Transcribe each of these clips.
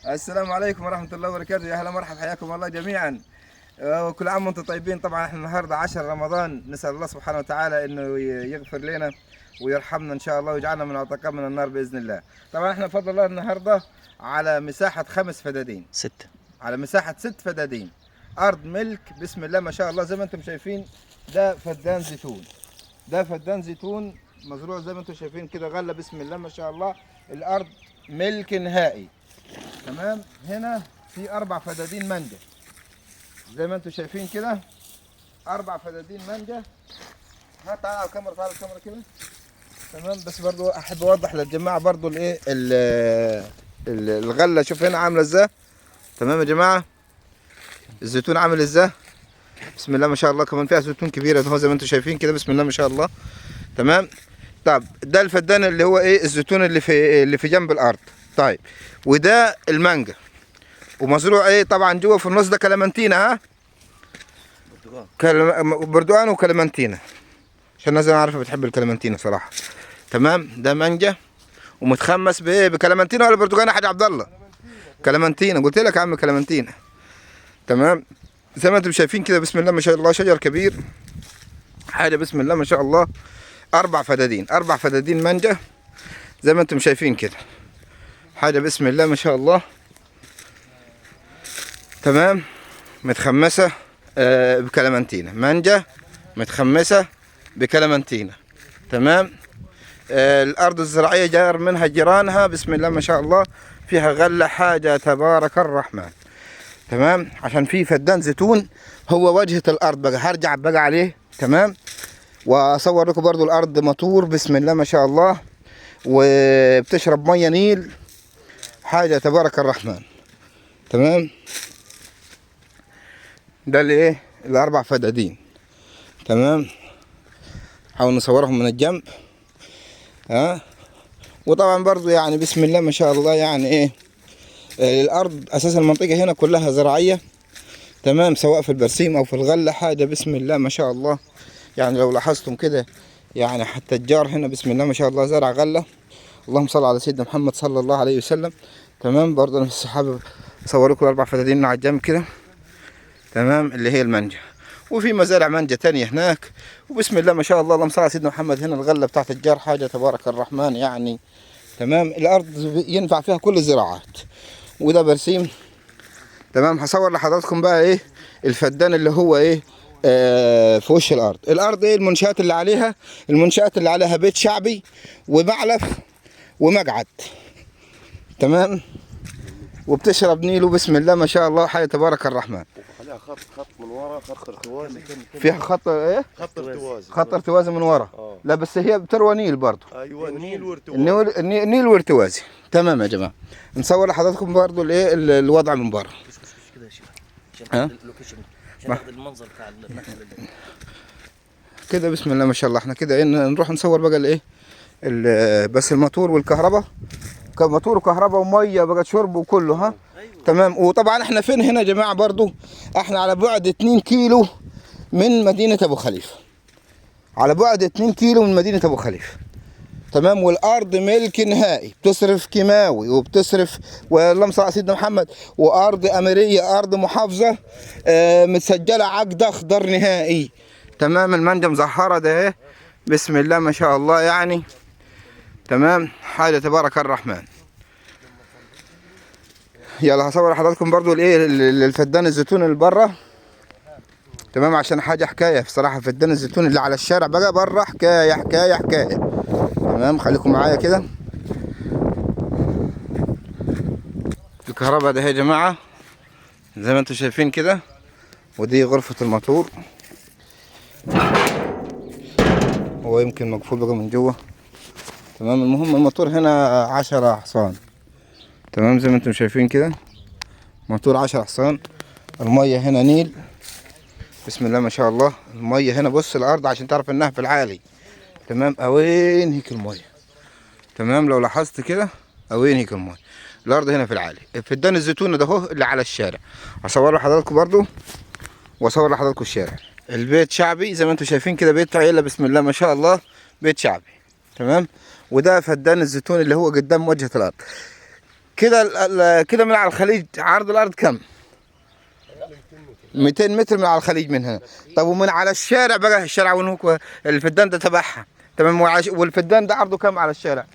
السلام عليكم ورحمة الله وبركاته. يا هلا مرحبا، حياكم الله جميعا، وكل عام وانتم طيبين. طبعا احنا النهارده 10 رمضان، نسأل الله سبحانه وتعالى انه يغفر لنا ويرحمنا ان شاء الله ويجعلنا من عتقاء من النار باذن الله. طبعا احنا بفضل الله النهارده على مساحة 5 فدادين، 6، على مساحة 6 فدادين، ارض ملك بسم الله ما شاء الله. زي ما انتم شايفين ده فدان زيتون، ده فدان زيتون مزروع زي ما انتم شايفين كده، غله بسم الله ما شاء الله. الارض ملك نهائي. تمام. هنا في 4 فدادين مانجا زي ما انتم شايفين كده، 4 فدادين مانجا. ها تعال على الكاميرا، تعال على الكاميرا كده. تمام. بس برضو احب اوضح للجماعة برضو الايه الغلة، شوف هنا عامله ازاي. تمام يا جماعة، الزيتون عامل ازاي بسم الله ما شاء الله. كمان فيها زيتون كبيرة اهو زي ما انتم شايفين كده بسم الله ما شاء الله. تمام. طب ده الفدان اللي هو ايه الزيتون اللي في جنب الارض. طيب وده المانجا ومزروع ايه طبعا جوه في النص ده كلمنتينا، ها برتقان وكلمنتينا، عشان الناس انا عارفه بتحب الكلمنتينا صراحة. تمام. ده مانجا ومتخمس بايه، بكلمنتينا ولا برتقان يا حاج عبد الله؟ كلمنتينا، قلت لك يا عم كلمنتينا. تمام. زي ما انتم شايفين كده بسم الله ما شاء الله، شجر كبير حاجة بسم الله ما شاء الله. 4 فدادين، 4 فدادين مانجا زي ما انتم شايفين كده، حاجة بسم الله ما شاء الله. تمام. متخمسه بكلمنتينا، مانجا متخمسه بكلمنتينا. تمام. الارض الزراعية جار منها جيرانها بسم الله ما شاء الله، فيها غله حاجة تبارك الرحمن. تمام. عشان في فدان زيتون هو واجهه الارض بقى، هرجع بقى عليه. تمام. واصور لكم برضو الارض مطور بسم الله ما شاء الله، وبتشرب مية نيل، حاجة تبارك الرحمن. تمام. ده اللي ايه ال4 فدادين. تمام. حاول نصورهم من الجنب. ها. وطبعا برضو يعني بسم الله ما شاء الله، يعني ايه الارض اساس المنطقة هنا كلها زراعية. تمام. سواء في البرسيم او في الغلة، حاجة بسم الله ما شاء الله. يعني لو لاحظتم كده يعني حتى الجار هنا بسم الله ما شاء الله زرع غله. اللهم صل على سيدنا محمد صلى الله عليه وسلم. تمام. برضه انا بس حابب اصور لكم ال4 فدادين على الجنب كده. تمام. اللي هي المانجا، وفي مزارع مانجا تانية هناك. وبسم الله ما شاء الله، اللهم صل على سيدنا محمد. هنا الغلة بتاعت الجار حاجة تبارك الرحمن يعني. تمام. الارض ينفع فيها كل الزراعات، وده برسيم. تمام. هصور لحضراتكم بقى ايه الفدان اللي هو ايه في وش الارض. الارض ايه المنشآت اللي عليها؟ المنشآت اللي عليها بيت شعبي ومعلف ومقعد. تمام. وبتشرب نيل بسم الله ما شاء الله، حاجة تبارك الرحمن. عليها خط من ورا، خط ارتوازي. فيها خط ايه؟ خط ارتوازي، خط ارتوازي من ورا. لا بس هي بتروى نيل برضه. ايوه نيل وارتوازي، النيل وارتوازي. تمام يا جماعة. نصور لحضراتكم برضه الايه الوضع من بره. كده يا شيخ عشان ال location، عشان ناخد المنظر بتاع النخل كده بسم الله ما شاء الله. احنا كده ايه نروح نصور بقى الايه بس الماتور والكهرباء، موتور وكهرباء ومية بقى شرب وكله. ها. أيوة. تمام. وطبعا احنا فين هنا يا جماعة؟ برضو احنا على بعد 2 كيلو من مدينة ابو خليفة، على بعد 2 كيلو من مدينة ابو خليفة. تمام. والارض ملك نهائي، بتصرف كيماوي وبتصرف واللهم صل على سيدنا محمد، وارض اميريه، ارض محافظة متسجله عقد اخضر نهائي. تمام. المانجا مزهره ده ايه بسم الله ما شاء الله يعني. تمام. حاجة تبارك الرحمن. يلا هصور لحضراتكم برضو الايه الفدان الزيتون اللي بره. تمام. عشان حاجة حكاية بصراحة، فدان الزيتون اللي على الشارع بقى بره حكاية حكاية حكاية. تمام. خليكم معايا كده. الكهرباء ده يا جماعة زي ما انتم شايفين كده، ودي غرفة الماتور، هو يمكن مقفول بقى من جوه. تمام. المهم الموتور هنا 10 حصان. تمام. زي ما انتم شايفين كده موتور 10 حصان. المية هنا نيل بسم الله ما شاء الله. المية هنا بص الارض عشان تعرف انها في العالي. تمام. اوين هيك المية. تمام. لو لاحظت كده اوين هيك المية، الارض هنا في العالي. فدان الزيتون ده اهو اللي على الشارع، هصور لحضراتكم برضو واصور لحضراتكم الشارع. البيت شعبي زي ما انتم شايفين كده، بيت عيله بسم الله ما شاء الله، بيت شعبي. تمام. وده فدان الزيتون اللي هو قدام واجهة الارض. كده كده من على الخليج عرض الارض كم؟ 200 متر من على الخليج من هنا. طب ومن على الشارع بقى، الشارع وين هو الفدان ده تبعها، تمام؟ والفدان ده عرضه كم على الشارع؟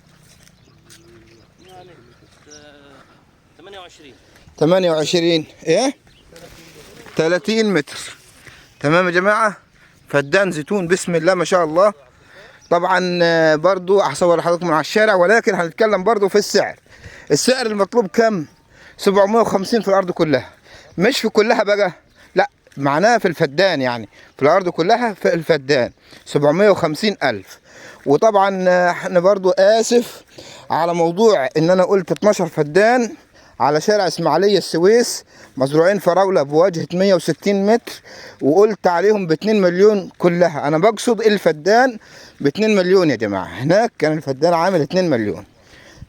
يعني 28 28 ايه 30 متر. تمام يا جماعة، فدان زيتون بسم الله ما شاء الله. طبعا برضو هصور لحضراتكم من على الشارع، ولكن هنتكلم برضو في السعر. السعر المطلوب كم؟ 750 في الارض كلها، مش في كلها بقى، لا معناها في الفدان، يعني في الارض كلها في الفدان 750 الف. وطبعا احنا برضو اسف على موضوع ان انا قلت 12 فدان على شارع اسماعيليه السويس مزروعين فراوله بواجهه 160 متر، وقلت عليهم ب 2 مليون كلها. انا بقصد الفدان ب 2 مليون يا جماعة، هناك كان الفدان عامل 2 مليون.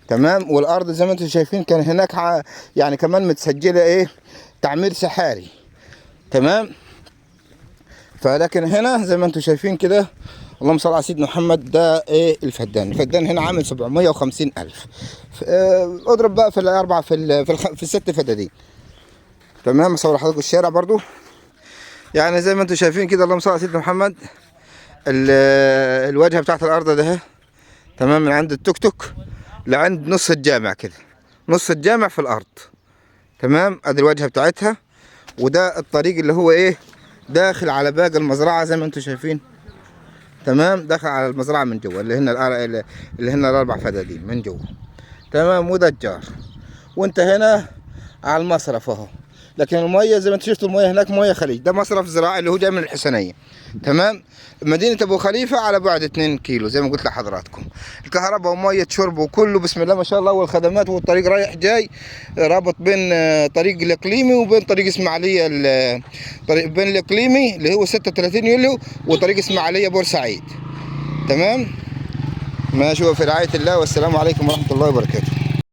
تمام. والارض زي ما انتم شايفين كان هناك يعني كمان متسجله ايه، تعمير سحاري. تمام. فلكن هنا زي ما انتم شايفين كده، اللهم صل على سيدنا محمد، ده ايه الفدان. الفدان هنا عامل 750 الف. اضرب بقى في الاربعة في في الست فدادين. تمام. اصور لحضراتكم الشارع برضو، يعني زي ما انتم شايفين كده، اللهم صل على سيدنا محمد، الواجهة بتاعت الارض ده، تمام، من عند التوك توك لعند نص الجامع كده، نص الجامع في الارض. تمام. ادي الواجهة بتاعتها، وده الطريق اللي هو ايه داخل على باقي المزرعة زي ما انتم شايفين. تمام. داخل على المزرعة من جوا، اللي هنا الاربع فدادين من جوا. تمام. وده الجار، وانت هنا على المصرف اهو. لكن المية زي ما انتم شفتوا، المية هناك مية خليج، ده مصرف زراعي اللي هو جاي من الحسنيه. تمام. مدينة ابو خليفة على بعد 2 كيلو زي ما قلت لحضراتكم. الكهرباء ومية شرب وكله بسم الله ما شاء الله، والخدمات، والطريق رايح جاي رابط بين طريق الاقليمي وبين طريق اسماعيليه، طريق بين الاقليمي اللي هو 36 يوليو وطريق اسماعيليه بورسعيد. تمام. ماشي، وفي رعاية الله، والسلام عليكم ورحمة الله وبركاته.